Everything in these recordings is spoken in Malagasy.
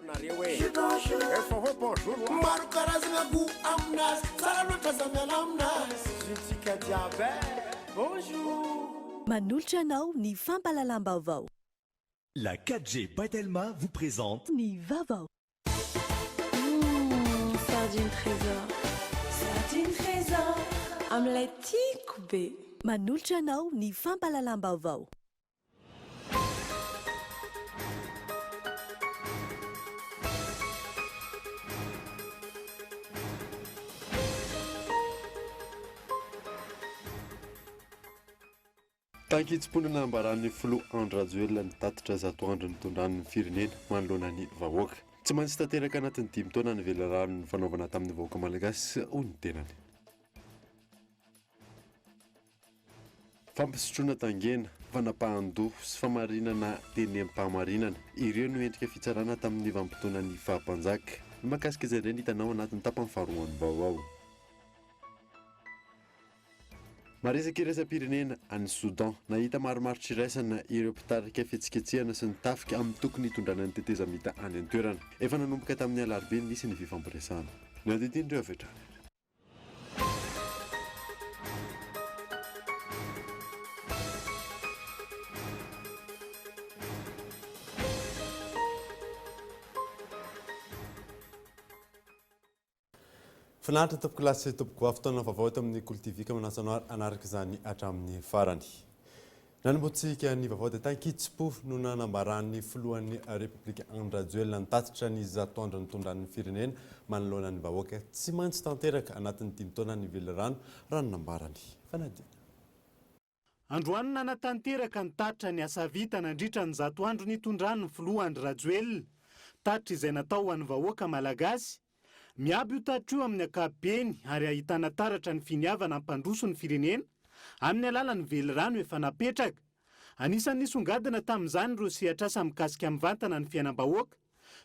Nareo e! Efa hoe bonjour wa! Maro karazagna goût aminazy, tsara loatra za miala aminazy. Zontsika jiaby e! Bonjour! Manolotra anao ny fampahalalam-baovao. La 4G by Telma vous présente. Ny vaovao. Mmh, sardine trésor. Sardine trésor. Amin'ilay tiako be. Manolotra anao ny fampahalalam-baovao. Tankitsim-po no nambaran'ny filoha Andry Rajoelina ny tatitra zato andro nitondrany ny firenena manoloana ny vahoaka. Tsy maintsy tanteraka anatin'ny dimy taona ny velirano nifanaovana tamin'ny vahoaka malagasy, hoy ny tenany. Fampisotroana tangena, fanapahan-doha sy famarinana teny am-pahamarinana, ireo no endrika fitsarana tamin'ny vanim-potoanan'ny faha-mpanjaka. Ny mahakasika izay indray no hitanao anatin'ny tapany faharoan'ny vaovao. Maresaka iraisam-pirenena any Soudan, nahita marimaritra iraisana ireo mpitarika fihetsiketsehana sy ny tafika amin'ny tokony hitondrana ny tetezamita any an-toerana. Efa nanomboka tamin'ny alarobia nisy ny fifampiresahana. Ny andinindin'ireo avy hatrany. Finaritra tompokolahy sy tompokovavy, fotoana vaovao eto amin'ny Kolo TV ka manasa anao hanaraka izany hatramin'ny farany. Nanombohantsika ny vaovao dia tan-kitsim-po no nanambaran'ny filohan'ny Repoblika Andry Rajoelina nitatitra ny zato andro nitondrany ny firenena manoloana ny vahoaka. Tsy maintsy tanteraka anatin'ny dimy taona ny velirano, raha ny nambarany. Fanadihadiana. Androany nanatanteraka ny tatitra ny asa vita nandritra ny zato andro nitondrany ny filoha Andry Rajoelina. Tatitra izay natao ho an'ny vahoaka Malagasy. Miabo io tatitra io amin'ny ankapobeny ary ahitana taratra ny finiavana hampandroso ny firenena amin'ny alalan'ny velirano efa napetraka. Anisan'ny nisongadina tamin'izany ireo sehatr'asa mikasika mivantana ny fiainam-bahoaka,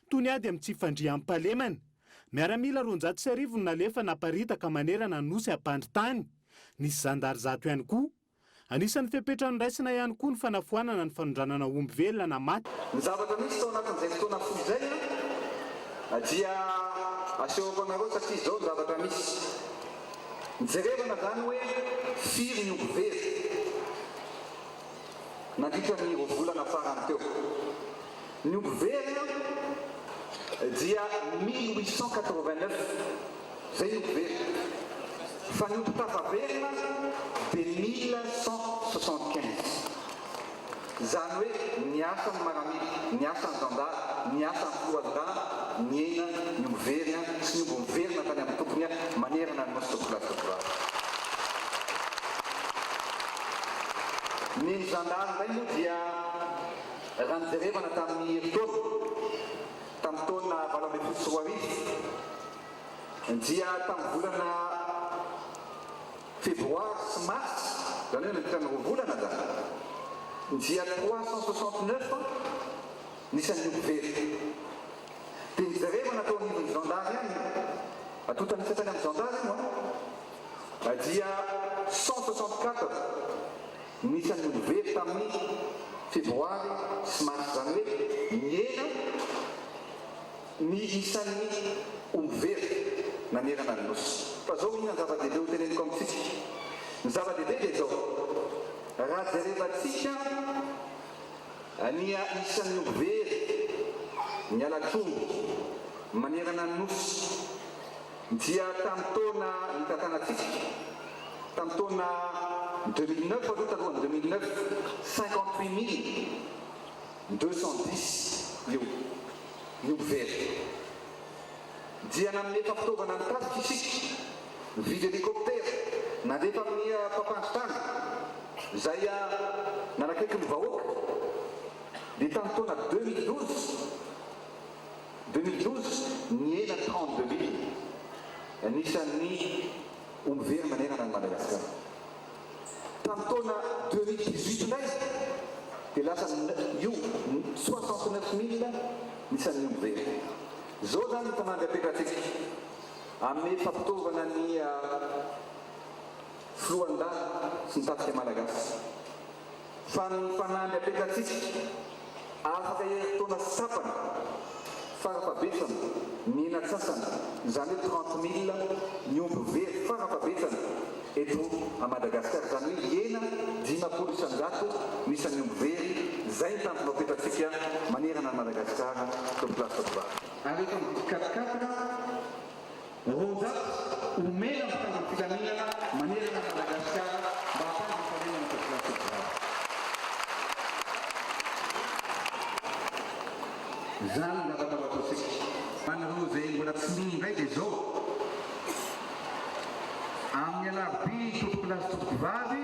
toy ny ady amin'ny tsy fandriampahalemana. Miaramila 1200 no nalefa naparitaka manerana ny Nosy hampandry tany. Nisy zandary 100 ihany koa. Anisan'ny fepetra noraisina ihany koa ny fanafoanana ny fanondranana omby velona na maty. Ny zavatra nisy tao anatin'izay fotoana fohy izay dia asehoko anareo satria izao ny zavatra misy. Nijerevana izany hoe firy ny omby very nandritra ny roa volana farany teo. Ny omby very dia 1889. Zay ny omby very. Fa ny omby tafaverina dia 1175. Izany hoe niasa ny maramila, niasa ny zandary, niasa ny foloalindahy, nihena ny omby very sy ny omby miverina tany amin'ny tompony manerana ny Nosy Tompokolahy sy Tompokovavy. Ny zandary indray moa dia raha nojerevana tamin'ny herintaona, tamin'ny taona 2018, dia tamin'ny volana febroary sy marsa, izany hoe nandritra ny roa volana izany, dia 369 ny isan'ny omby very. Dia nijerevana tao anivon'ny zandary ihany io, antontan'isa tany amin'ny zandary io an, dia 164 ny isan'ny omby very tamin'ny febroary sy marsa, izany hoe nihena Ny isan'ny omby very nanerana ny Nosy. Fa zao inona ny zava-dehibe ho teneniko amintsika? Ny zava-dehibe dia izao, raha jerevantsika ny isan'ny omby very, ny halatr'omby manerana ny Nosy dia tamin'ny taona nitantanantsika, tamin'ny taona 2009 aloha, talohan'ny 2009, 58 mille. 210 io ny omby very. Dia nanome fampitaovana ny tafika isika, nividy hélicoptère, nandefa amin'ny mpampandry tany izay nanakaiky ny vahoaka. Dia tamin'ny taona 2012, 2012, nihena 32 mille ny isan'ny omby very manerana an'i Madagasikara. Tamin'ny taona 2018 indray dia lasa io 69 mille ny isan'ny omby very. Izao izany ny fanamby apetratsika amin'ny fampitaovana ny filohandahy sy ny tafika malagasy. Fa ny fanamby apetratsika afaka herintaona sy tapany. Farafahabetsany, mihena antsasany, izany hoe 30 mille ny omby very farafahabetsany eto à Madagascar, izany hoe hihena 50% ny isan'ny omby very, izay ny tanjona apetratsika manerana an'i Madagasikara, Tompokolahy sy Tompokovavy. Ary eto amin'ny quatre quatre, 200 omena ny mpitandro ny filaminana manerana an'i Madagasikara mba hampandry ny fahalemana Tompokolahy sy Tompokovavy. Izany no zavatra ho ataontsika. Ho an'ireo izay mbola tsy mino indray dia izao, Amin'ny alarobia tompokolahy sy tompokovavy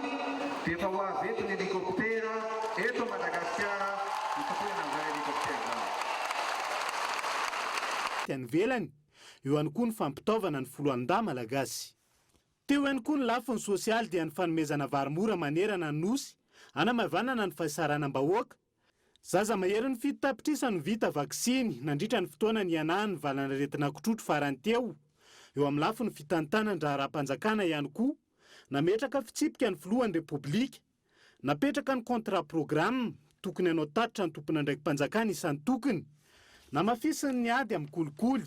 dia efa ho avy eto ny hélicoptère eto Madagasikara hitokoana an'izany hélicoptère izany. Any ivelany, eo ihany koa ny fampitaovana ny foloalindahy malagasy. Teo ihany koa ny lafiny sosialy dia ny fanomezana vary mora manerana ny Nosy, hanamaivanana ny fahisaranam-bahoaka. Zaza maherin'ny 7 tapitrisa no vita vaksiny nandritra ny fotoana nianahan'ny valanaretina kitrotro farany teo. Eo amin'ny lafiny fitantanan-draharaham-panjakana ihany koa, nametraka fitsipika ny filohan'ny Repoblika. Napetraka ny contrat programme, tokony hanao tatitra ny tompon'andraiki-panjakana isan-tokony. Namafisiny ny ady amin'ny kolikoly.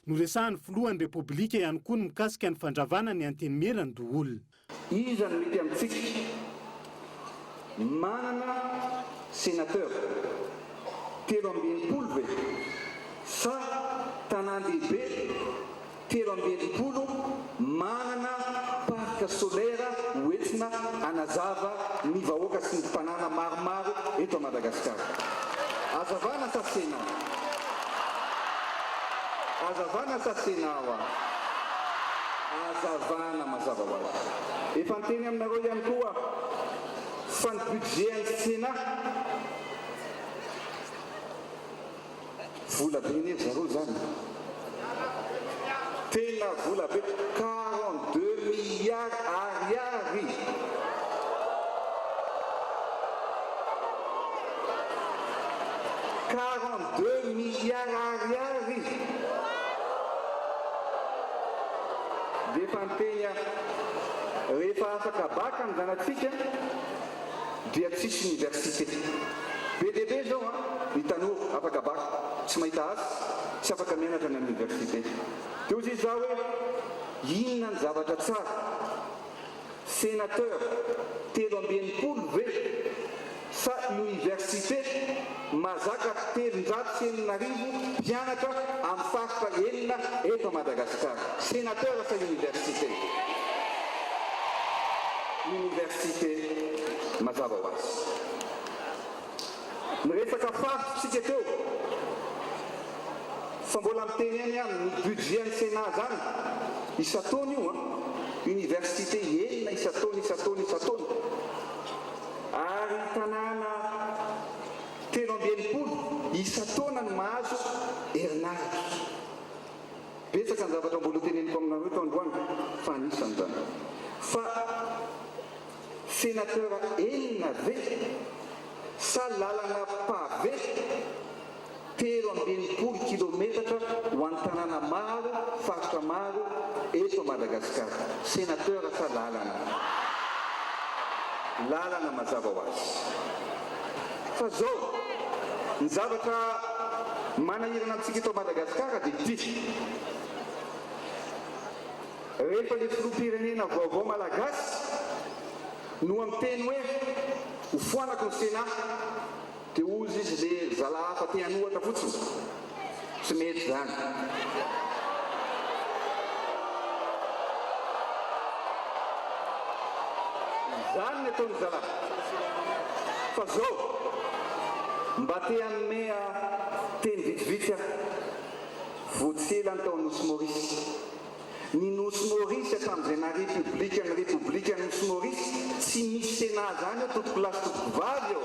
Noresahan'ny filohan'ny Repoblika ihany koa ny mikasika ny fandravana ny Antenimierandoholona. Iza no mety amintsika? Manana sénateur 63 ve sa tanàn-dehibe 63 manana parc solaire ho entina hanazava ny vahoaka sy ny tanàna maromaro eto Madagasikara? Hazavana sa Sénat? Hazavana sa Sénat hoa? Hazavana mazava ho azy. Efa niteny aminareo ihany koa aho fa ny budget an'ny Sénat vola be anie ry zareo izany. Tena vola be, 42 milliards ariary. 42 milliards ariary. Dia efa niteny aho, rehefa afaka bac ny zanatsika dia tsisy université. Be dia be izao an, ny tanora afaka bac, tsy mahita asa, tsy afaka mianatra any amin'ny université. Dia hoy izy izaho hoe, inona ny zavatra tsara? Sénateur 63 ve sa université mazaka 6300 mpianatra amin'ny faritra enina eto Madagasikara? Sénateur sa université? Université mazava ho azy. Niresaka faritra tsika teo fa mbola miteny ihany aho ny budget an'ny Sénat zany isan-taona io an, université enina isan-taona isan-taona isan-taona ary tanàna 63 isan-taona no mahazo herinaratra. Betsaka ny zavatra mbola ho teneniko aminareo eto androany fa anisany izany fa Sénateur enina ve sa lalana pavé 63 kilometatra ho an'ny tanàna maro, faritra maro eto Madagasikara? Sénateur sa lalana? Lalana mazava ho azy. Fa zao, ny zavatra manahirana antsika eto Madagasikara dia ity. Rehefa le filoham-pirenena vaovao malagasy no miteny hoe ho foanako ny Sénat dia hozy izy le zalahy hafa te hanohatra fotsiny. Tsy mety zany. Izany ny ataon'ny zalahy. Fa zao, mba te hanome teny vitsivitsy aho. Vao tsy ela ny tao Nosy Maurice. Ny Nosy Maurice hatramin'izay naha Repoblika ny Repoblika Nosy Maurice, tsy misy Sénat zany eo tompokolahy sy tompokovavy ô!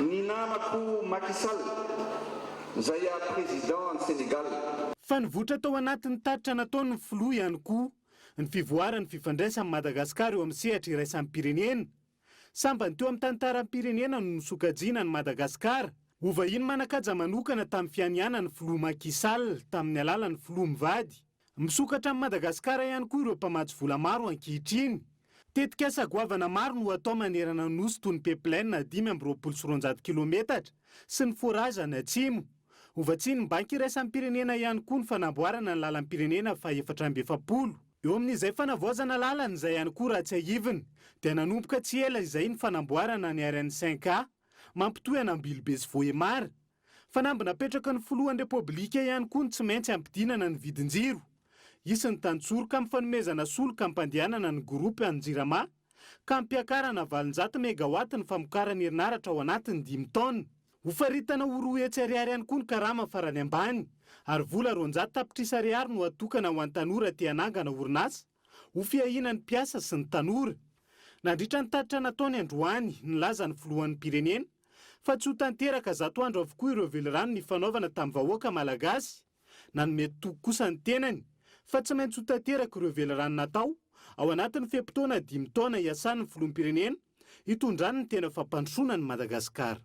Ny namako Macky Sall zay a Président any Sénégal. Fa nivoitra tao anatin'ny tatitra nataon'ny filoha ihany koa ny fivoaran'ny fifandraisan'i Madagasikara eo amin'ny sehatra iraisam-pirenena. Sambany teo amin'ny tantaram-pirenena no nosokajiana an'i Madagasikara ho vahiny manan-kaja manokana tamin'ny fianianan'ny filoha Macky Sall tamin'ny alalan'ny filoha mivady. Misokatra amin'i Madagasikara ihany koa ireo mpamatsy vola maro ankehitriny. Tetikasa goavana maro no atao manerana ny Nosy toy ny pipeline 225 kilometatra sy ny forage any atsimo. Hovatsian'ny Banky iraisam-pirenena ihany koa ny fanamboarana ny lalam-pirenena faha-44. Eo amin'izay fanavaozana lalana izay ihany koa raha tsiahivina dia nanomboka tsy ela izay ny fanamboarana ny RN cinq A mampitohy an'Ambilobe sy Vohemar. Fanamby napetraky ny filohan'ny Repoblika ihany koa ny tsy maintsy hampidinana ny vidin-jiro. Hisy ny tantsoroka amin'ny fanomezana solika hampandehanana ny groupe an'ny Jirama ka hampiakarana 800 megawatt ny famokarany herinaratra ao anatin'ny dimy taona. Hofaritana ho 200 ariary ihany koa ny karama farany ambany ary vola 200 tapitrisa ariary no hatokana ho an'ny tanora te hanangana orinasa ho fiahiana ny mpiasa sy ny tanora. Nandritra ny tatitra nataony androany, nilaza ny filohan'ny pirenena fa tsy ho tanteraka 100 andro avokoa ireo velirano nifanaovana tamin'ny vahoaka malagasy. Nanome toky kosa ny tenany fa tsy maintsy ho tanteraka ireo velirano natao ao anatin'ny fe-potoana dimy taona iasan'ny filoham-pirenena hitondrany ny tena fampandrosoana an'i Madagasikara.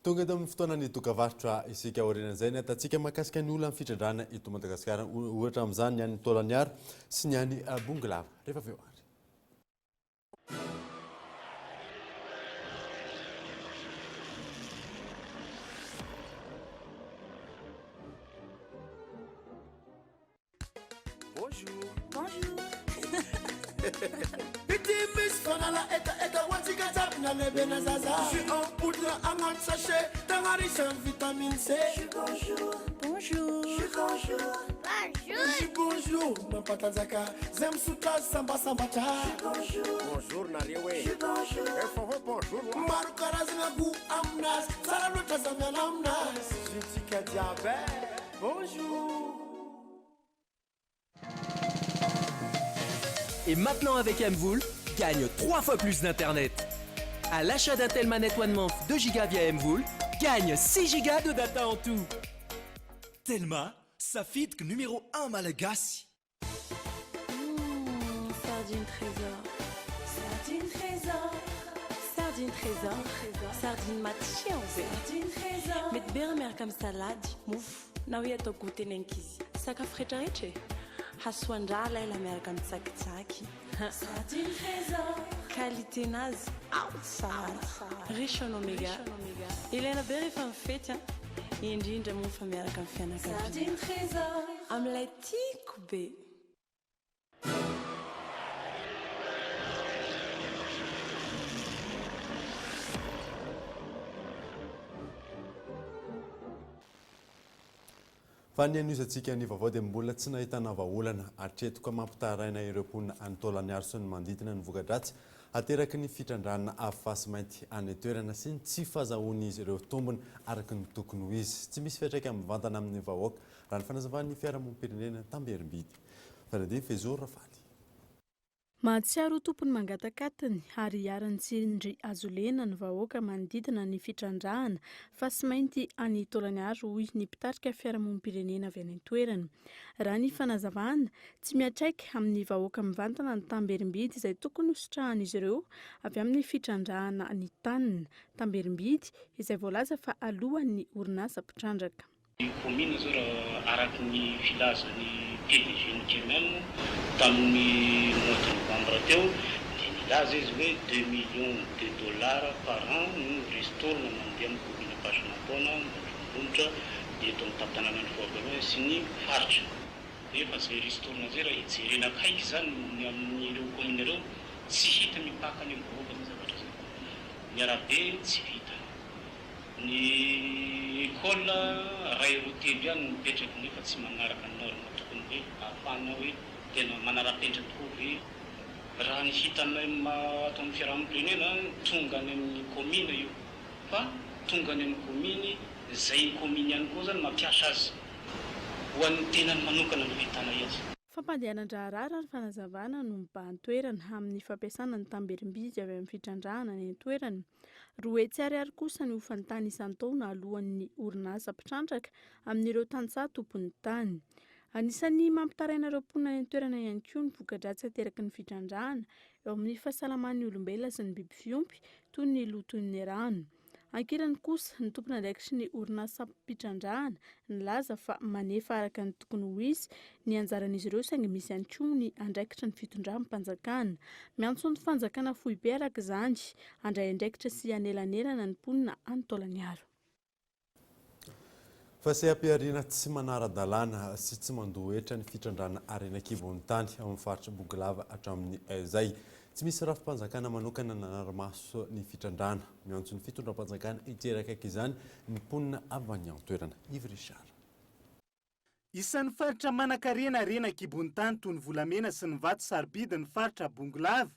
Tonga eto amin'ny fotoanan'ny dokavarotra isika aorianan'izay ny ahitantsika mahakasika ny olan'ny fitrandrahana eto Madagasikara, ohatra amin'izany ny any Taolagnaro sy ny any Bongolava. Rehefa avy eo ary. Bonjour. Bonjour. Petit miss fanala eta eta watsika tsap na lebe na zaza. Jus en poudre agnaty sachet, tagna riche en vitamine C. Jus bonjour. Bonjour. Jus bonjour. Bonjour. Jus bonjour mampatanjaka, zay misotro azy sambasambatra. Jus bonjour. Bonjour nareo e. Jus bonjour. Efa ho bonjour wa. Maro karazagna goût aminazy, tsara loatra za miala aminazy. Jus tsika jiaby e. Bonjour. Et maintenant avec Mvoul, gagne 3 fois plus d'internet. À l'achat d'un Telma Net One Month 2 Go via Mvoul, gagne 6 Go de data en tout. Telma, safidiko numéro 1 malagasy. Mmh, sardine trésor. Sardine trésor. Sardine trésor. Sardine matsiro be. Sardine trésor. Mety be raha miaraka amin'ny salady, mofo na hoe atao goûter ny ankizy. Sakafo rehetrarehetra e. Hasoan-draha laila miaraka amin'ny tsakitsaky. Sardine trésor. Qualité nazy ao tsara. Riche en oméga. Ilaina be rehefa mifety an. Indrindra moa fa miaraka amin'ny fianakaviana. Sardine trésor. Amin'ilay tiako be. Fa ny hanohizantsika ny vaovao dia mbola tsy nahitana vahaolana hatreto ka mampitaraina ireo mponina any Taolagnaro sy ny manodidina ny voka-dratsy ateraky ny fitrandrahana fasimainty any an-toerana sy ny tsy fahazahoan'izy ireo tombony araka ny tokony ho izy. Tsy misy fiantraikany mivantana amin'ny vahoaka raha ny fanazavan'ny fiarahamonim-pirenena Tamberimbidy. Fanadino Fehizoro Rafaly. Mahatsiaro ho tompony mangatak'atiny ary iharan'ny tsindry hazolena ny vahoaka manodidina ny fitrandrahana fasimainty any Taolagnaro hoy ny mpitarika fiarahamonim-pirenena avy any an-toerana. Raha ny fanazavana, tsy miantraika amin'ny vahoaka mivantana ny tamberim-bidy izay tokony hositrahan'izy ireo avy amin'ny fitrandrahana ny taniny, tamberim-bidy izay voalaza fa alohan'ny orinasa mpitrandraka. Ny kaominina zao raha araka ny filazan'ny PDG ny Kemem tamin'ny mois de novembre teo dia nilaza izy hoe deux millions de dollars par an no ristourne mandeha amin'ny kaominina Ampasimataona, Ambodivondromotra, dia eto amin'ny tampon-tanànan'i Foabeloha sy ny faritra. Nefa izay ristourne izay raha hijerena akaiky izany ny amin'ireo kaominina ireo tsy hita mipaka any amin'ny vahoaka izay zavatra izay. Ny arabe tsy vita. Ny école ray roa telo ihany no mipetraka nefa tsy manaraka ny norme tokony hoe ahafahana hoe tena manara-penitra tokoa ve. Raha ny hitanay ato amin'ny fiarahamonim-pirenena tonga any amin'ny kaomina io fa tonga any amin'ny kaominy izay kaominy ihany koa zany mampiasa azy ho an'ny tenany manokana no ahitanay azy. Fampandehanan-draharaha raha ny fanazavana no mibahan-toerana amin'ny fampiasana ny tamberim-bidy avy amin'ny fitrandrahana any an-toerana. 200 ariary kosa ny hofan'ny tany isan-taona alohan'ny orinasa mpitrandraka amin'ireo tantsaha tompon'ny tany. Anisan'ny mampitaraina ireo mponina any an-toerana ihany koa ny voka-dratsy ateraky ny fitrandrahana eo amin'ny fahasalaman'ny olombelona sy ny biby fiompy toy ny loton'ny rano. Ankilany kosa, ny tompon'andraikitry ny orinasam-pitrandrahana nilaza fa manefa araka ny tokony ho izy ny anjaran'izy ireo saingy misy ihany koa ny andraikitry ny fitondram-panjakana. Miantso ny fanjakana foibe araka izany handray andraikitra sy hanelanelana ny mponina any Taolagnaro. Fa seha-pihariana tsy manara-dalàna sy tsy mandoa hetra ny fitrandrahana harena an-kibon'ny tany ao amin'ny faritr'i Bongolava hatramin'izay. Tsy misy rafi-panjakana manokana nanara-maso ny fitrandrahana. Miantso ny fitondram-panjakana hijery akaiky izany ny mponina avy any an-toerana. Yves Richard. Isan'ny faritra manankarena harena an-kibon'ny tany toy ny volamena sy ny vato sarobidy ny faritra Bongolava.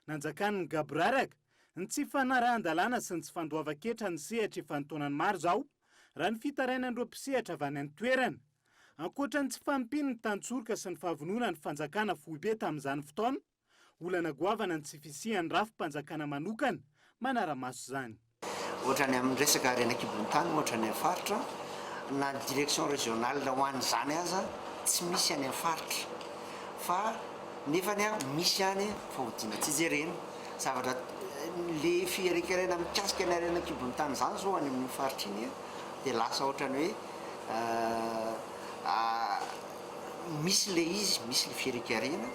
Nanjakan'ny gaboraraka, ny tsy fanarahan-dalàna sy ny tsy fandoavan-ketra ny sehatra efa an-taonany maro izao, raha ny fitarainan'ireo mpisehatra avy any an-toerana. Ankoatra ny tsy fahampian'ny tantsoroka sy ny fahavononan'ny fanjakana foibe tamin'izany fotoana, Olana goavana ny tsy fisian'ny rafi-panjakana manokana manara-maso izany. Ohatra ny amin'ny resaka harena an-kibon'ny tany ohatra any amin'ny faritra, na ny direction régionale ho an'izany aza tsy misy any amin'ny faritra fa nefany misy any fa odiana tsy jerena. Zavatra le fiherenkerena mikasika ny harena an-kibon'ny tany izany izao any amin'iny faritra iny dia lasa ohatran'ny hoe Misy le izy, misy le firekarena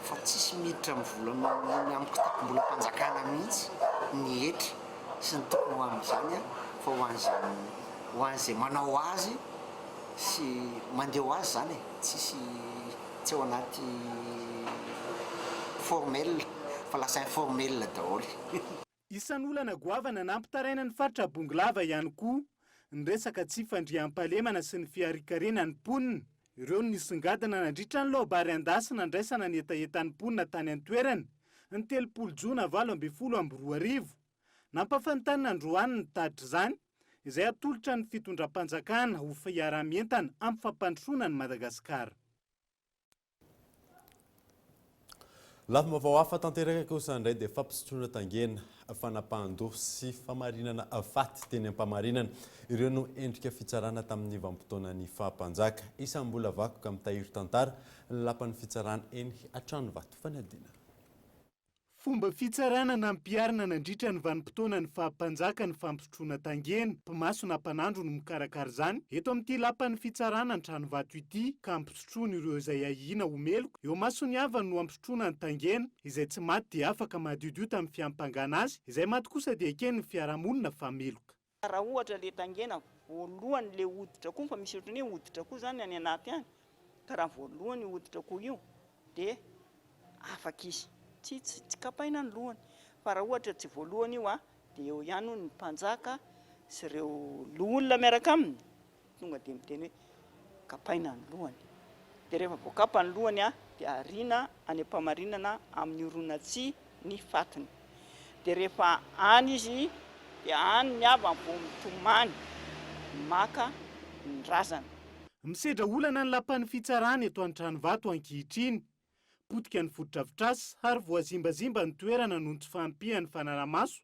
fa tsisy miditra amin'ny vola amin'ny kitapom-bolam-panjakana mihitsy ny hetra sy ny tokony ho amin'izany fa ho an'izay ho an'izay manao azy sy mandeha ho azy izany e, tsisy tsy ao anaty formel fa lasa informel daholo. Isan'ny olana goavana nampitaraina ny faritra Bongolava ihany koa ny resaka tsy fandriampahalemana sy ny fiharikarenan'ny mponina. Ireo no nisongadina nandritra ny laobary an-dasy nandraisana ny hetahetan'ny mponina tany an-toerana ny 30 jona 2018. Nampahafantarina androany ny tatitr'izany, izay hatolotra ny fitondram-panjakana ho fiaraha-mientana amin'ny fampandrosoana an'i Madagasikara. Lafim-baovao hafa tanteraka kosa indray dia fampisotroana tangena, fanapahan-doha sy famarinana faty teny Ampamarinana. Ireo no endrika fitsarana tamin'ny vanim-potoanan'ny faha-mpanjaka. Isan'ny mbola vakoka mitahiry tantara ny lapan'ny fitsarana eny Antranovato Fanadinana. Fomba fitsarana nampiharina nandritra ny vanim-potoanan'ny faha-mpanjaka ny fampisotroana tangena. Mpimaso na mpanandro no mikarakara izany eto amin'ity lapan'ny fitsarana Antranovato ity ka ampisotroana ireo izay ahiana ho meloka. Eo imason'ny havany no ampisotroana ny tangena. Izay tsy maty dia afaka madiodio tamin'ny fiampangana azy, izay maty kosa dia eken'ny fiarahamonina fa meloka. Raha ohatra le tangena voalohany le hoditra akoho fa misy ohatran'ny hoe hoditra akoho zany any anaty any ka raha voalohany io hoditra akoho io de afaka izy tsy tsy kapaina ny lohany fa raha ohatra tsy voalohany io a de eo ihany hono ny mpanjaka sy ireo loholona miaraka aminy Tonga dia miteny hoe kapaina ny lohany. Dia rehefa voakapa ny lohany dia ariana any am-pamarinana amin'ny horonan-tsihy ny fatiny. Dia rehefa any izy dia any ny havany vao mitomany maka ny razana. Misedra olana ny lapan'ny fitsarana eto Antranovato ankehitriny. Potika ny fotodrafitrasa ary voazimbazimba ny toerana noho ny tsy fahampian'ny fanarahamaso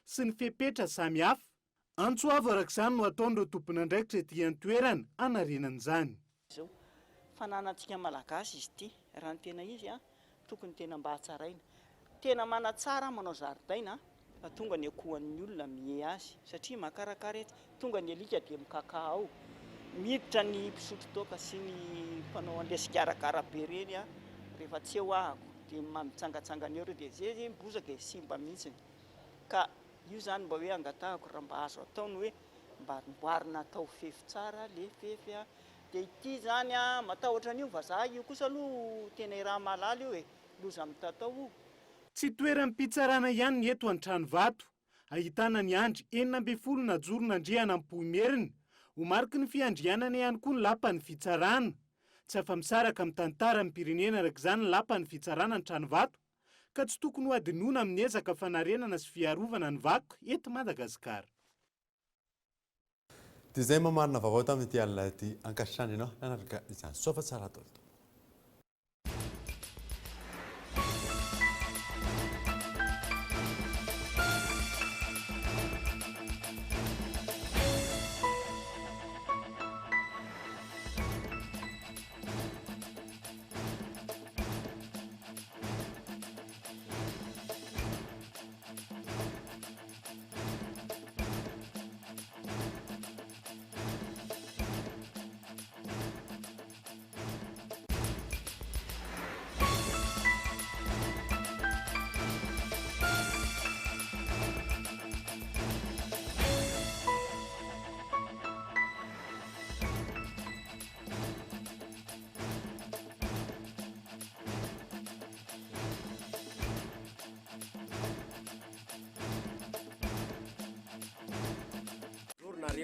sy ny fepetra samihafa. Antso avo araka izany no ataon'ireo tompon'andraikitra ety an-toerana hanarenana izany. Izao, fananantsika Malagasy izy ity, raha ny tena izy an, tokony tena mba hatsaraina. Tena manatsara manao zaridaina fa tonga ny akohon'ny olona mihe azy satria makarakara etsy, tonga ny alika dia mikakà ao, miditra ny mpisotro toaka sy ny mpanao an'ilay sigara be ireny an, rehefa tsy eo ahako dia mitsangatsangana eo ireo dia zay zay bozaka e, simba mihitsy ka. Io zany mba hoe angatahako raha mba azo atao ny hoe mba amboarina atao fefy tsara le fefy a! Dia ity zany a matahotra an'io vazaha io kosa aloha tena iraha mahalala io e! Loza mitatao o! Tsy toeram-pitsarana ihany ny eto Antranovato. Ahitana ny andry 16 najoron'Andrianampoinimerina. Ho mariky ny fiandrianana ihany koa ny lapan'ny fitsarana. Tsy afa-misaraka amin'ny tantaram-pirenena araka izany ny lapan'ny fitsarana Antranovato ka tsy tokony ho adinoina amin'ny ezaka fanarenana sy fiarovana ny vakoka eto Madagasikara. Dia izay mamarina vaovao tamin'ity alina ity. Ankasitrahana ianao nanaraka izany. Soa fa tsara daholo.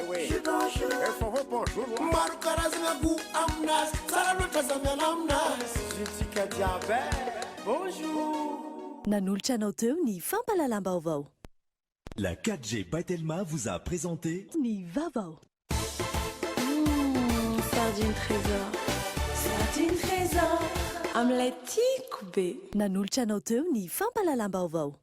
hoe. Efa hoe bonjour. Maro karazana goût aminazy, tsara loatra za miala aminazy. Zintsika jiaby e. Bonjour. Nanolotra anao teo ny fampahalalam-baovao. La 4G by Telma vous a présenté Ny vaovao. Mmh, sardine trésor. Sardine trésor. Amin'ilay tiako be. Nanolotra anao teo ny fampahalalam-baovao.